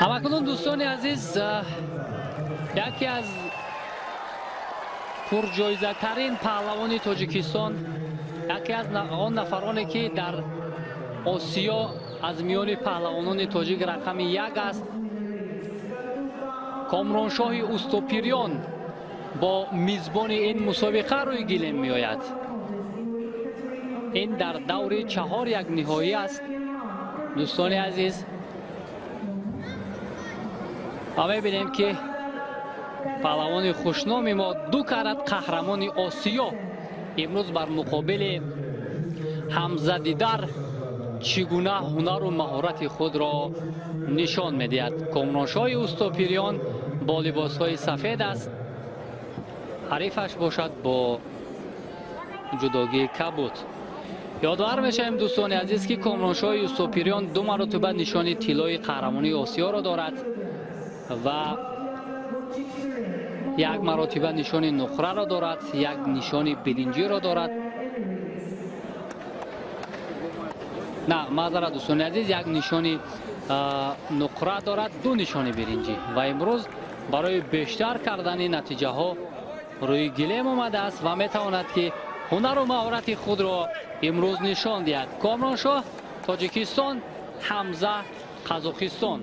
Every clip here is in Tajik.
Ҳамакунун дӯстони азиз, яке аз пурҷоизатарин паҳлавони Тоҷикистон, яке аз он нафароне ки дар Осиё аз миёни паҳлавонони тоҷик рақами 1 аст, Комроншоҳи Устопирён бо мизбони ин мусобиқа рӯи гилем меояд. Ин дар даври 4-1 ниҳоӣ аст дӯстони азиз. Ва мебинем ки паҳлавони хушноми мо, 2 карат қаҳрамони Осиё, имрӯз бар муқобили Ҳамза Дидар чӣ гуна ҳунару маҳорати худро нишон медиҳад. Комроншоҳи Устопирён бо либосҳои сафед аст, ҳарифаш бошад бо ҷудогии кабуд. Ёдовар мешавем дӯстони азиз ки Комроншоҳи Устопирён 2 маротиба нишони тиллои қаҳрамонии Осиёро дорад ва 1 маротиба нишони нуқраро дорад, 1 нишони биринҷиро дорад. На, маъзарат дӯстони азиз, 1 нишони нуқра дорад, 2 нишони биринҷӣ ва имрӯз барои бештар кардани натиҷаҳо рӯи гилем омадааст ва метавонад ки ҳунару маҳорати худро имрӯз нишон диҳад. Комроншоҳ Тоҷикистон, Ҳамза Қазоқистон,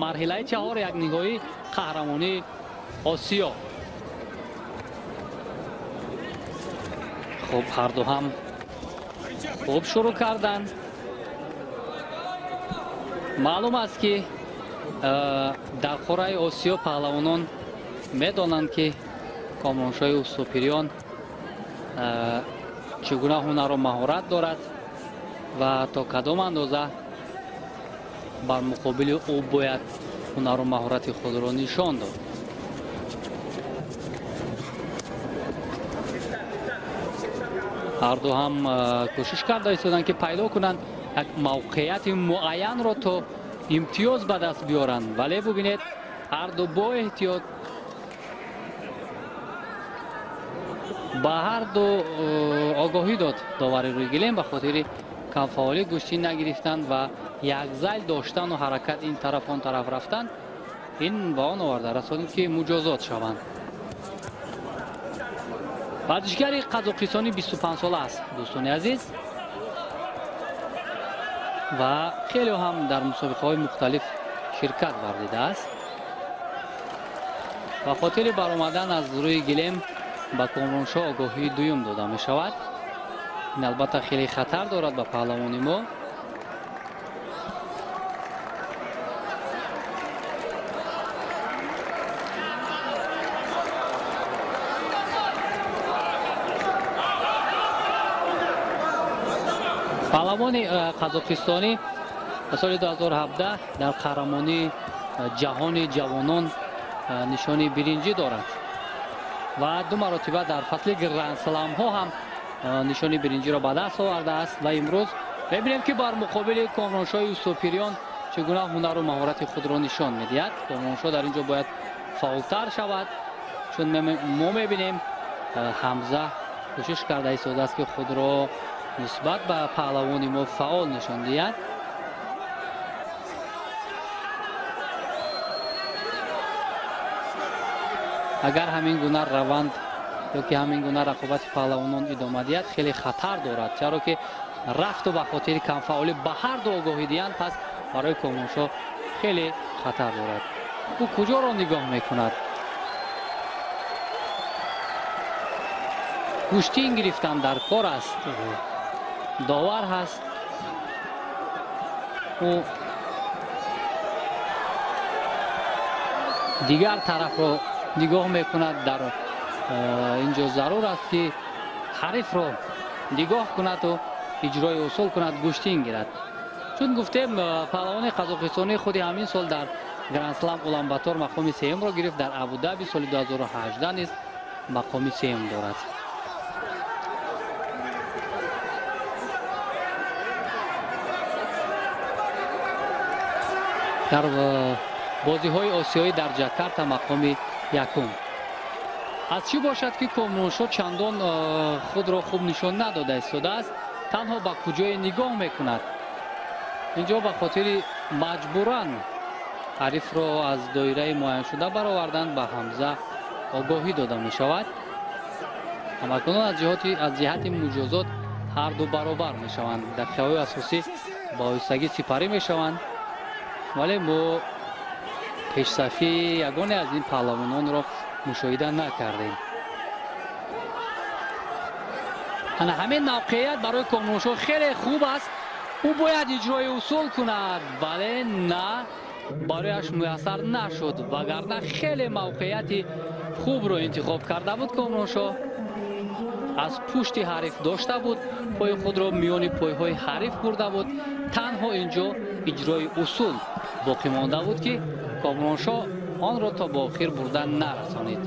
марҳилаи 4-1 ниҳоӣ қаҳрамонии Осиё. Хуб, ҳарду ҳам хуб шурӯъ карданд. Маълум аст ки дар қораи Осиё паҳлавонон медонанд ки Комроншоҳи Устопирён чӣ гуна ҳунару маҳорат дорад ва то кадом андоза бар муқобили ӯ бояд ҳунару маҳорати худро нишон дод. Ҳарду ҳам кӯшиш карда истоданд ки пайдо кунанд як мавқеияти муайянро то имтиёз ба даст биёранд, вале бубинед ҳарду бо эҳтиёт ба ҳарду огоҳӣ дод довари рӯи гилем ба хотири камфаъолӣ гӯштӣ нагирифтан ва якзайл доштану ҳаракат ин тараф он тараф рафтан, ин ба он оварда расонид ки муҷозот шаванд. Варзишгари қазоқистонӣ 25 сола аст дӯстони азиз ва хеле ҳам дар мусобиқаҳои мухталиф ширкат варзидааст. Ба хотири баромадан аз рӯи гилем ба Комроншоҳ огоҳии дуюм дода мешавад. Ин албатта хеле хатар дорад ба паҳлавони мо. Паҳлавони қазоқистонӣ соли 2017 дар қаҳрамонии ҷаҳони ҷавонон нишони биринҷӣ дорад ва 2 маротиба дар фасли гранд-сламҳо ҳам нишони биринҷиро ба даст овардааст ва имрӯз мебинем ки бар муқобили Комроншоҳи Устопирён чӣ гуна ҳунару маҳорати худро нишон медиҳад. Комроншоҳ дар ин ҷо бояд фаъолтар шавад, чун мо мебинем Ҳамза кӯшиш карда истодааст ки худро нисбат ба паҳлавони мо фаъол нишон диҳад. Агар ҳамин гуна раванд ё ки ҳамин гуна рақобати паҳлавонон идома диҳад, хеле хатар дорад, чаро ки рафту ба хотири камфаъолӣ ба ҳар ду огоҳӣ диҳанд, пас барои Комроншоҳ хеле хатар дорад. Ӯ куҷоро нигоҳ мекунад? Гӯштин гирифтан дар кор аст, довар ҳаст, ӯ дигар тарафро нигоҳ мекунад. Дар инҷо зарур аст ки ҳарифро нигоҳ кунад ва иҷрои усул кунад, гӯштин гирад. Чун гуфтем, паҳлавони қазоқистонӣ худи ҳамин сол дар Гранд-слам Уланбатор мақоми сеюмро гирифт, дар Абудаби соли 2018 низ мақоми сеюм дорад. Дар бозиҳои осиёӣ дар Ҷакарта мақоми якум. Аз чӣ бошад ки Комроншоҳ чандон худро хуб нишон надода истодааст, танҳо ба куҷое нигоҳ мекунад. Инҷо ба хотири маҷбуран ҳарифро аз доираи муайяншуда бароварданд, ба Ҳамза огоҳӣ дода мешавад. Ҳамакунон аз ҷиҳати муҷозот ҳар ду баробар мешаванд. Дақиқаҳои асосӣ ба оҳистагӣ сипарӣ мешаванд, вале мо пешсафии ягоне аз ин паҳлавононро мушоҳида накардем. Ана ҳамин мавқеият барои Комроншоҳ хеле хуб аст. Ӯ бояд иҷрои усул кунад, вале на, барояш муяссар нашуд, вагарна хеле мавқеияти хубро интихоб карда буд Комроншоҳ. Аз пушти ҳариф дошта буд, пои худро миёни пойҳои ҳариф бурда буд. Танҳо инҷо иҷрои усул боқӣ монда буд, ки Комроншоҳ онро то ба охир бурда нарасонид.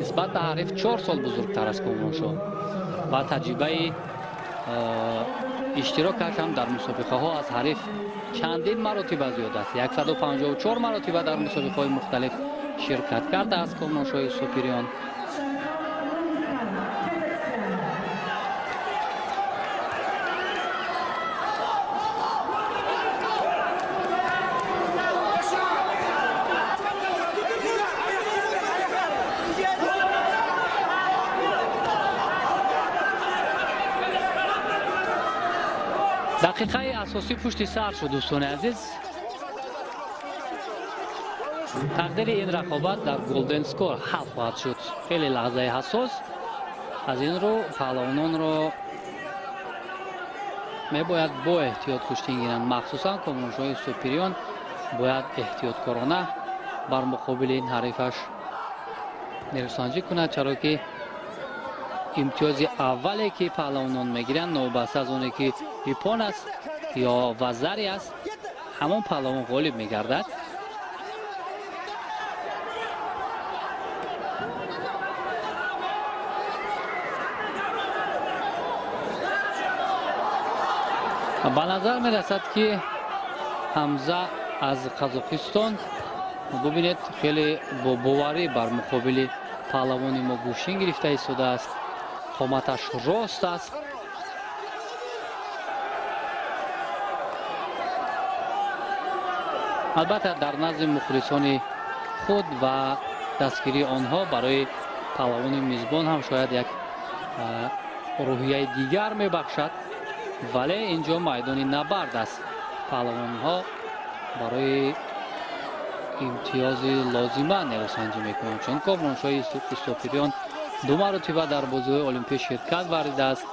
Нисбат ба ҳариф 4 сол бузургтар аст Комроншоҳ ва таҷрибаи иштирокаш ҳам дар мусобиқаҳо аз ҳариф чандин маротиба зиёд аст. 154 маротиба дар мусобиқаҳои мухталиф ширкат кардааст Комроншоҳи Супириён. Дақиқаи асосӣ пушти сар шуд, дӯстони азиз. Тақдири ин рақобат дар Голден Скор ҳал хоҳад шуд. Хеле лаҳзаи ҳассос. Аз ин рӯ паҳлавононро мебояд бо эҳтиёт куштин гиранд. Махсусан Комроншоҳи Супириён бояд эҳтиёткорона бар муқобили ин ҳарифаш нерӯсанҷӣ кунад, чаро ки имтиёзи аввале ки паҳлавонон мегиранд, новобаста аз оне ки ипон аст ё вазари аст, ҳамон паҳлавон ғолиб мегардад. Ба назар мерасад, ки Ҳамза аз Қазоқистон, бубинед, хеле бо боварӣ бар муқобили паҳлавони мо гӯштин гирифта истодааст. Қоматаш рост аст. Албатта дар назди мухлисони худ ва дастгирии онҳо барои паҳлавони мизбон ҳам шояд як рӯҳияи дигар мебахшад, вале инҷо майдони набард аст. Паҳлавонҳо барои имтиёзи лозима нерӯсанҷӣ мекунанд, чун Комроншоҳи Устопириён 2 маротиба дар бозиҳои олимпӣ ширкат варзидааст,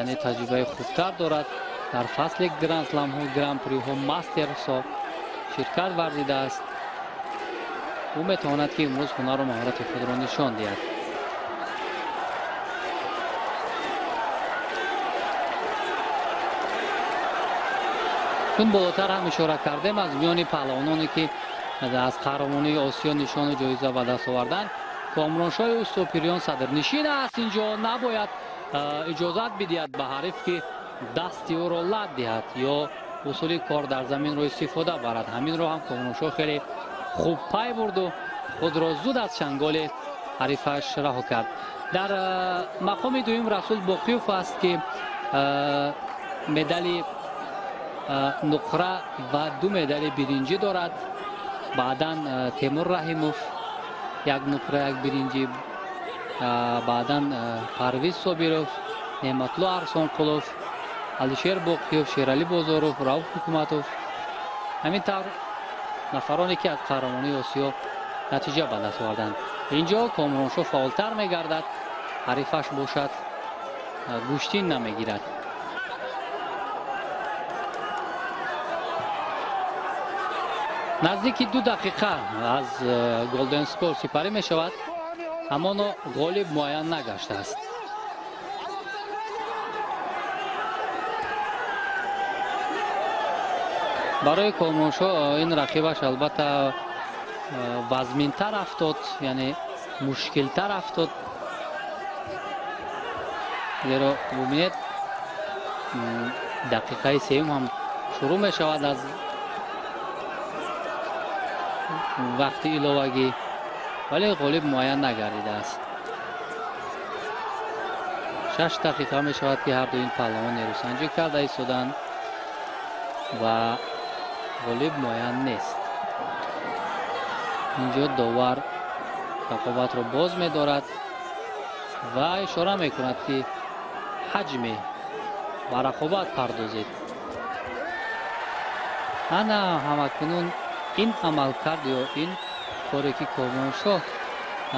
яъне таҷрибаи хубтар дорад. Дар фасли гранд-сламҳо, гран-приҳо, мастерсҳо ширкат варзидааст. Ӯ метавонад, ки имрӯз ҳунару маҳорати худро нишон диҳад. Чун болотар ҳам ишора кардем, аз миёни паҳлавононе ки аз қаҳрамонии Осиё нишону ҷоиза ба даст оварданд, Комроншоҳи Устопириён садрнишин аст. Инҷо набояд иҷозат бидиҳад ба ҳариф, ки дасти ӯро лат диҳад ё усули кор дар заминро истифода барад. Ҳаминро ҳам Комроншоҳ хеле хуб пай бурду худро зуд аз чанголи ҳарифаш раҳо кард. Дар мақоми дуюм Расул Боқиёв аст, ки медали нуқра ва 2 медали биринҷӣ дорад. Баъдан Темур Раҳимов 1 нуқра, 1 биринҷӣ, баъдан Парвиз Собиров, Неъматлло Арсонқулов, Алишер Боқиёв, Шералӣ Бозоров, Рауф Ҳукуматов. Ҳамин тавр нафароне ки аз қаҳрамонии Осиё натиҷа ба даст оварданд. Инҷо Комроншоҳ фаъолтар мегардад, ҳарифаш бошад гӯштин намегирад. Наздики 2 дақиқа аз Голден Скор сипарӣ мешавад, ҳамоно ғолиб муайян нагаштааст. Барои Комроншоҳ ин рақибаш албатта вазминтар афтод, яъне мушкилтар афтод, зеро бубинед, дақиқаи сеюм ҳам шурӯъ мешавад аз вақти иловагӣ, вале ғолиб муайян нагардидааст. 6 дақиқа мешавад, ки ҳар ду ин паҳлавон нерӯсанҷӣ карда истоданд ва Ғолиб муайян нест. Инҷо довар рақобатро боз медорад ва ишора мекунад, ки ҳаҷме ба рақобат пардозед. Ана ҳамакунун ин амалкард ё ин коре, ки Комроншоҳ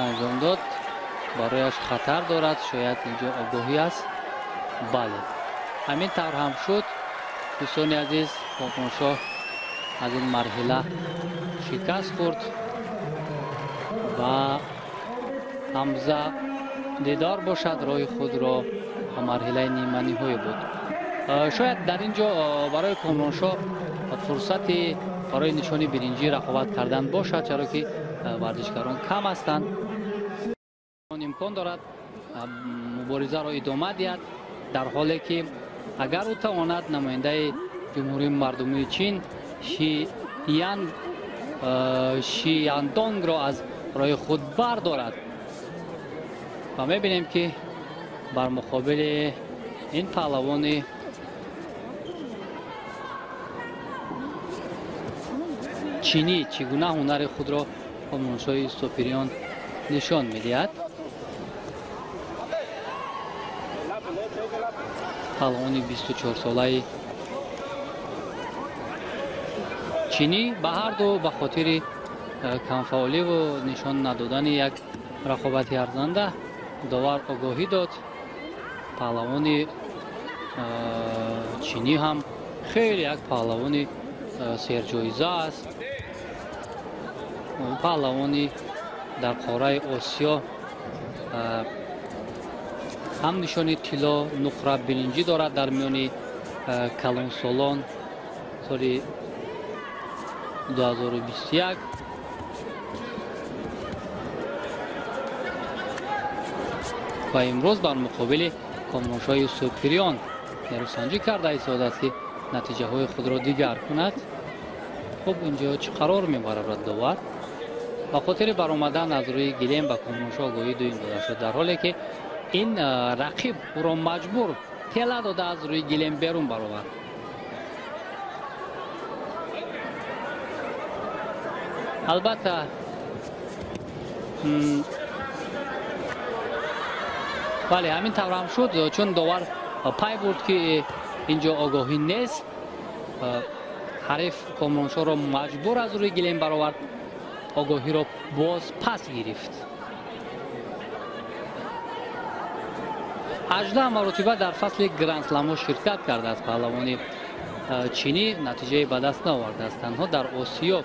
анҷом дод, барояш хатар дорад. Шояд инҷо огоҳӣ аст. Бале, ҳамин тавр ҳам шуд. Дӯстони азиз, Комроншоҳ аз ин марҳила шикаст хӯрд ва Ҳамза Дидор бошад, роҳи худро ба марҳилаи ниманиҳоӣ буд. Шояд дар ин ҷо барои Комроншоҳ фурсати барои нишони биринҷӣ рақобат кардан бошад, чаро ки варзишгарон кам ҳастанд. Имкон дорад муборизаро идома диҳад, дар ҳоле ки агар ӯ тавонад намояндаи Ҷумҳурии Мардумии Чин Шияндонгро аз роҳи худ бардорад. Ва мебинем, ки бар муқобили ин паҳлавони чинӣ чӣ гуна ҳунари худро Комроншоҳи Устопириён нишон медиҳад. Паҳлавони 24-солаи чинӣ ба ҳарду ба хотири камфаъоливу нишон надодани як рақобати арзанда довар огоҳӣ дод. Паҳлавони чинӣ ҳам хеле як паҳлавони серҷоиза аст. Паҳлавони дар қораи Осиё ҳам нишони тилло, нуқра, биринҷӣ дорад дар миёни калонсолон соли 2021. Ва имрӯз бар муқобили Комроншоҳи Устопириён нерӯсанҷӣ карда истодааст, ки натиҷаҳои худро дигар кунад. Хуб, инҷо чӣ қарор мебарад довар? Ба хотири баромадан аз рӯи гилем ба Комроншоҳ огоҳии дуюм дода шуд, дар ҳоле ки ин рақиб ӯро маҷбур тела дода аз рӯи гилем берун баровард. Албатта, бале, ҳамин тавр ҳам шуд, чун довар пай бурд, ки инҷо огоҳӣ нест. Ҳариф Комроншоҳро маҷбур аз рӯи гилем баровард, огоҳиро боз пас гирифт. 18 маротиба дар фасли грандсламҳо ширкат кардааст паҳлавони чинӣ, натиҷаи ба даст наовардааст. Танҳо дар Осиё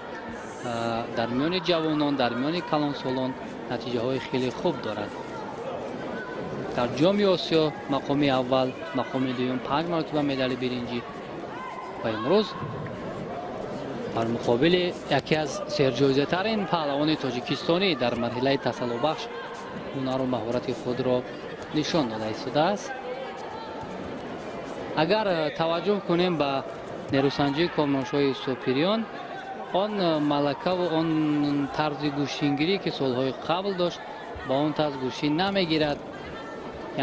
дар миёни ҷавонон, дар миёни калонсолон натиҷаҳои хеле хуб дорад. Дар Ҷоми Осиё мақоми аввал, мақоми дуюм, 5 маротиба медали биринҷӣ. Ва имрӯз бар муқобили яке аз серҷоизатарин паҳлавони тоҷикистонӣ дар марҳилаи тасаллобахш ҳунару маҳорати худро нишон дода истодааст. Агар таваҷҷӯҳ кунем ба нерӯсанҷии Комроншоҳи Устопириён, он малакаву он тарзи гӯштингирӣ, ки солҳои қабл дошт, ба он тарз гӯштӣ намегирад.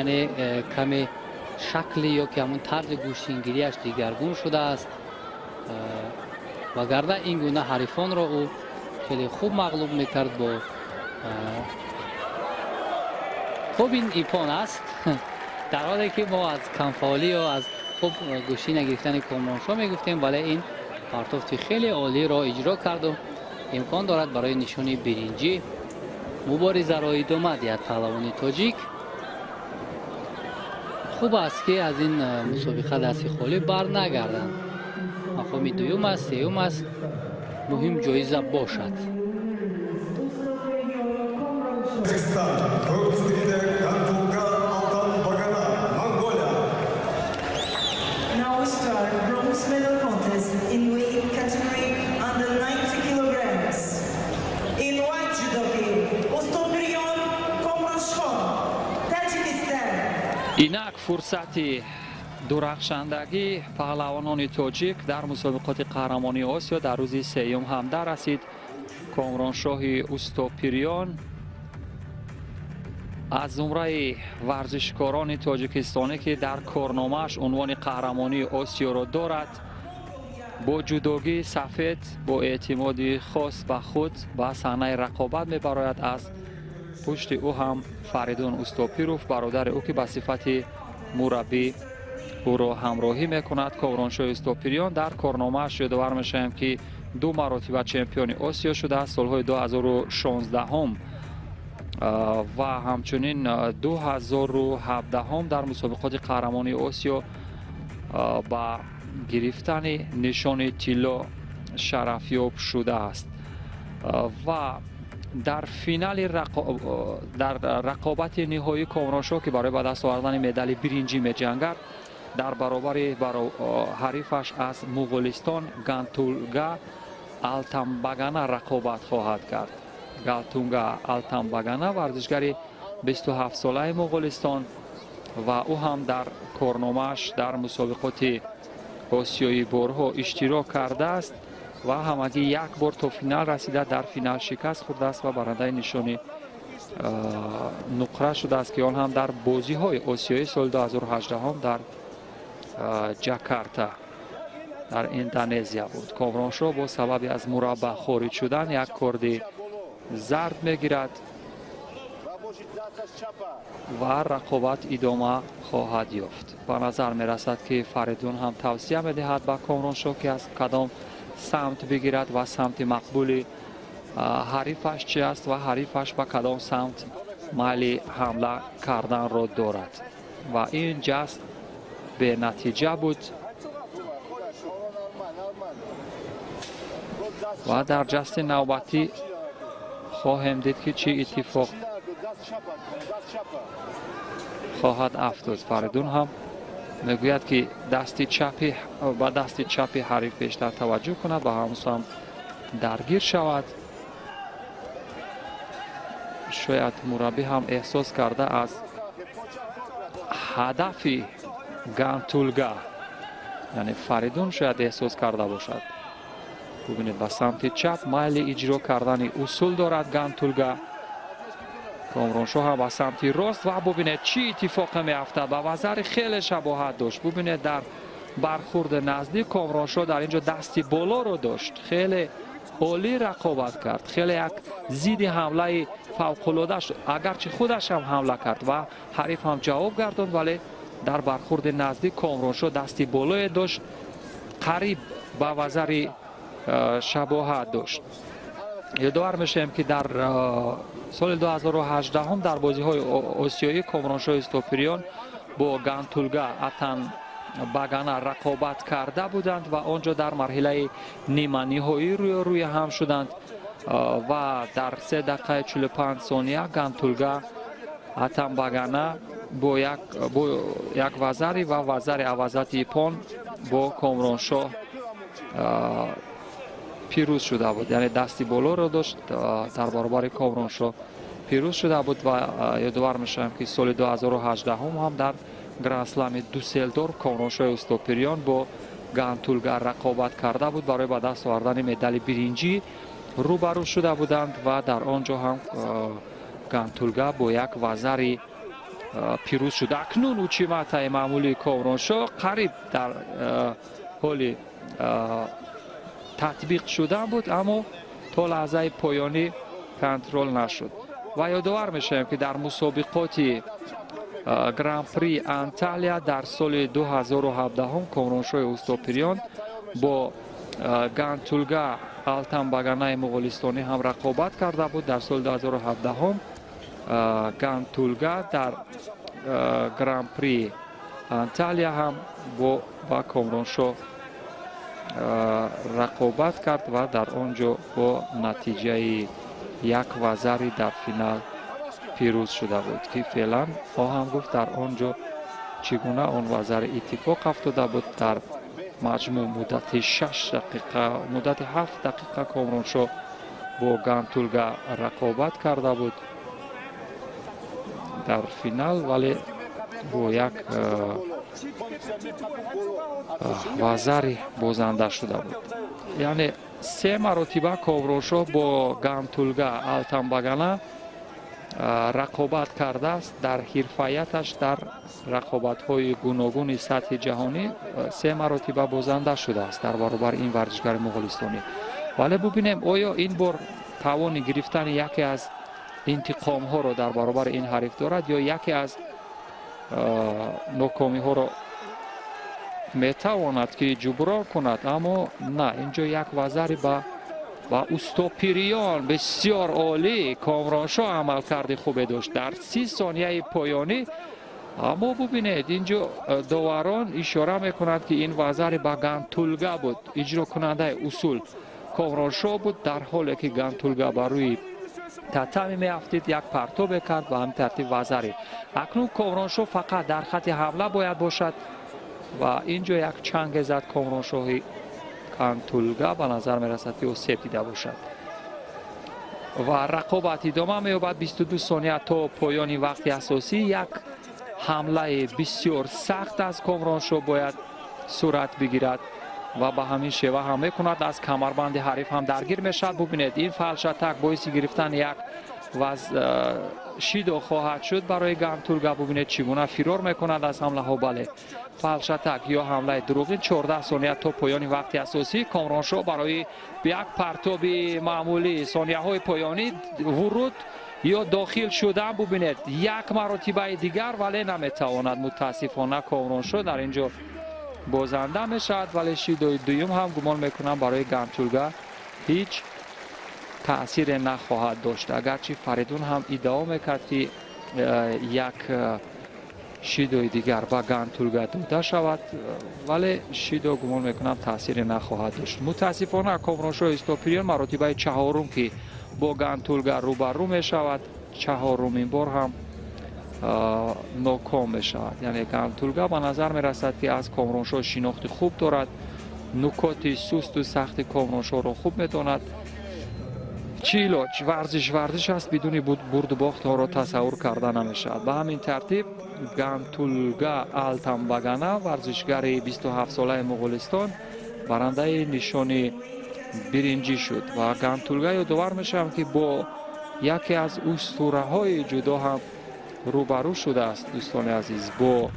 Яъне каме шакли ё ки ҳамон тарзи гӯштингириаш дигаргун шудааст. Вагарна ин гуна ҳарифонро ӯ хеле хуб мағлуб мекард бо хуб. Ин ипон аст, дар ҳоле ки мо аз камфаъолӣ ё аз хуб гӯштӣ нагирифтани Комроншоҳ мегуфтем, вале ин партофти хеле олиро иҷро карду имкон дорад барои нишони биринҷӣ муборизаро идома диҳад паҳлавони тоҷик. Хуб аст, ки аз ин мусобиқа дасти холӣ бар нагарданд. Мақоми дуюм аст, сеюм аст, муҳим ҷоиза бошад. Now we start bronze medal contest in weight category under 90 kilograms. In white judogi, Ustopirion Komronshon, Tajikistan. Инак фурсати дурахшандагӣ паҳлавонони тоҷик дар мусобиқоти қаҳрамонии Осиё дар рӯзи сеюм ҳам дарасид. Комроншоҳи Устопириён аз зумраи варзишкорони тоҷикистонӣ, ки дар корномааш унвони қаҳрамонии Осиёро дорад. Бо ҷудогии сафед, бо эътимоди хос ба худ ба саҳнаи рақобат мебарояд. Аз пушти ӯ ҳам Фаридун Устопиров, бародари ӯ, ки ба сифати мураббӣ ӯро ҳамроҳӣ мекунад. Ковроншоҳи Устопириён дар корномааш ёдовар мешавем, ки ду маротиба чемпиони Осиё шудааст, солҳои 2016 ва ҳамчунин 2017 дар мусобиқоти қаҳрамонии Осиё ба гирифтани нишони тилло шарафёб шудааст. Ва дар финали, дар рақобати ниҳоӣ Комроншоҳ, ки барои ба даст овардани медали биринҷӣ меҷангад, дар баробари ҳарифаш аз Муғулистон Гантулга Алтамбагана рақобат хоҳад кард. Галтунга Алтамбагана варзишгари 27-солаи Муғулистон ва ӯ ҳам дар корномааш дар мусобиқоти осиёӣ борҳо иштирок кардааст ва ҳамагӣ як бор то финал расида, дар финал шикаст хӯрдааст ва барандаи нишони нуқра шудааст, ки он ҳам дар бозиҳои осиёӣ соли 2018 дар Ҷакарта дар Индонезия буд. Комроншоҳ бо сабаби аз мураббаъ хориҷ шудан як корди зард мегирад ва рақобат идома хоҳад ёфт. Ба назар мерасад, ки Фаридун ҳам тавсия медиҳад ба Комроншоҳ, ки аз кадом самт бигирад ва самти мақбули ҳарифаш чи аст ва ҳарифаш ба кадом самт майли ҳамла карданро дорад. Ва ин ҷаст бенатиҷа буд ва дар ҷасти навбатӣ хоҳем дид, ки чӣ иттифоқ хоҳад афтод. Фаридун ҳам мегӯяд, ки дасти чапи ба дасти чапи ҳариф бештар таваҷҷӯҳ кунад, ба ҳамон самт даргир шавад. Шояд мураббӣ ҳам эҳсос карда аз ҳадафи Гантулга, яъне Фаридун шояд эҳсос карда бошад. Бубинед, ба самти чап майли иҷро кардани усул дорад Гантулга. Комроншоҳ ҳам ба самти рост ва бубинед, чӣ иттифоқе меафтад. Ба вазари хеле шабоҳат дошт. Бубинед, дар бархурди наздик Комроншоҳ дар ин ҷо дасти болоро дошт, хеле олӣ рақобат кард, хеле як зидди ҳамлаи фавқулода шуд. Агарчи худаш ҳам ҳамла кард ва ҳариф ҳам ҷавоб гардонд, вале дар бархурди наздик Комроншоҳ дасти болое дошт, қариб ба вазари шабоҳат дошт. Ёдовар мешавем, ки дар соли 2018 дар бозиҳои осиёӣ Комроншоҳи Устопириён бо Гантулга Атан Багана рақобат карда буданд ва он ҷо дар марҳилаи ниманиҳоӣ рӯи ҳам шуданд ва дар 3 дақиқаи 45 сония Гантулга Атанбагана бо як вазари ва вазари авазати иппон бо Комроншоҳ пирӯз шуда буд, яъне дасти болоро дошт, дар баробари Комроншоҳ пирӯз шуда буд. Ва ёдовар мешавем, ки соли 2018 ҳам дар Грандслами Дюсселдорф Комроншоҳи Устопириён бо Гантулга рақобат карда буд, барои ба даст овардани медали биринҷӣ рӯбарӯ шуда буданд ва дар он ҷо ҳам Гантулга бо як вазари пирӯз шуд. Акнун учиматаи маъмулии Комроншоҳ қариб дар ҳоли татбиқ шудан буд, аммо то лаҳзаи поёнӣ контрол нашуд. Ва ёдовар мешавем, ки дар мусобиқоти Гран-при Анталия дар соли 2017 Комроншоҳи Устопириён бо Гантулга Алтанбаганаи муғулистонӣ ҳам рақобат карда буд. Дар соли 2017 Гантулга дар Гран-при Анталия ҳам бо ба Комроншоҳ рақобат кард ва дар он ҷо бо натиҷаи як вазари дар финал пирӯз шуда буд, ки феълан хоҳам гуфт, дар он ҷо чӣ гуна он вазари иттифоқ афтода буд. Дар маҷмӯъ муддати 6 дақиқа, муддати 7 дақиқа Комроншоҳ бо Гантулга рақобат карда буд дар финал, вале бо як вазари бозанда шуда буд. Яъне се маротиба Комроншоҳ бо Гантулга Алтанбагана Рақобат кардааст дар ҳирфаяташ дар рақобатҳои гуногуни сатҳи ҷаҳонӣ, се маротиба бозанда шудааст дар баробари ин варзишгари муғулистонӣ. Вале бубинем, оё ин бор тавони гирифтани яке аз интиқомҳоро дар баробари ин ҳариф дорад ё яке аз нокомиҳоро метавонад ки ҷуброн кунад. Аммо на, инҷо як вазари ба Устопириён. Бисёр олӣ, Комроншоҳ амалкарди хубе дошт дар 30 сонияи поёнӣ. Аммо бубинед, инҷо доварон ишора мекунанд, ки ин вазари ба Гантулга буд, иҷрокунандаи усул Комроншоҳ буд. Дар ҳоле ки Гантулга ба рӯи татами меафтид, як партобе кард ва ҳамин тартиб вазари. Акнун Комроншоҳ фақат дар хати ҳамла бояд бошад ва инҷо як чанге зад Комроншоҳи Гантулга, ба назар мерасад, ки осеб дида бошад. Ва рақобат идома меёбад. 22 сония то поёни вақти асосӣ. Як ҳамлаи бисёр сахт аз Комроншоҳ бояд сурат бигирад ва ба ҳамин шева ҳам мекунад. Аз камарбанди ҳариф ҳам даргир мешавад. Бубинед, ин фалшатак боиси гирифтани як шидо хоҳад шуд барои Гантулга. Бубинед, чӣ гуна фирор мекунад аз ҳамлаҳо. Бале, фалшатак ё ҳамлаи дурӯғин. 14 сония то поёни вақти асосӣ. Комроншоҳ барои як партоби маъмулӣ, сонияҳои поёнӣ, вуруд ё дохил шудан. Бубинед, як маротибаи дигар, вале наметавонад. Мутаассифона, Комроншоҳ дар ин ҷо бозанда мешавад. Вале шидои дуюм ҳам, гумон мекунам, барои Гантулга ҳеҷ таъсире нахоҳад дошт, агарчи Фаридун ҳам иддао мекард, ки як шидои дигар ба Гантулга дода шавад, вале шидо, гумон мекунам, таъсире нахоҳад дошт. Мутаассифона, Комроншоҳ Истопириён маротибаи чаҳорум, ки бо Гантулга рӯбарӯ мешавад, чаҳорумин бор ҳам ноком мешавад. Яъне Гантулга ба назар мерасад, ки аз Комроншоҳ шинохти хуб дорад, нукоти сусту сахти Комроншоҳро хуб медонад. Чӣ илоҷ, варзиш варзиш аст, бидуни бурду бохт онро тасаввур карда намешавад. Ба ҳамин тартиб Гантулга Алтамбагана, варзишгари 27-солаи Муғулистон, барандаи нишони биринҷӣ шуд. Ва Гантулга, ёдовар мешавам, ки бо яке аз устураҳои ҷудо ҳам рӯбарӯ шудааст, дӯстони азиз, бо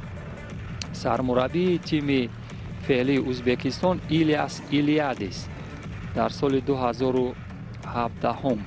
сармураббии тими феълии Узбекистон Илияс Илиядис дар соли 2017.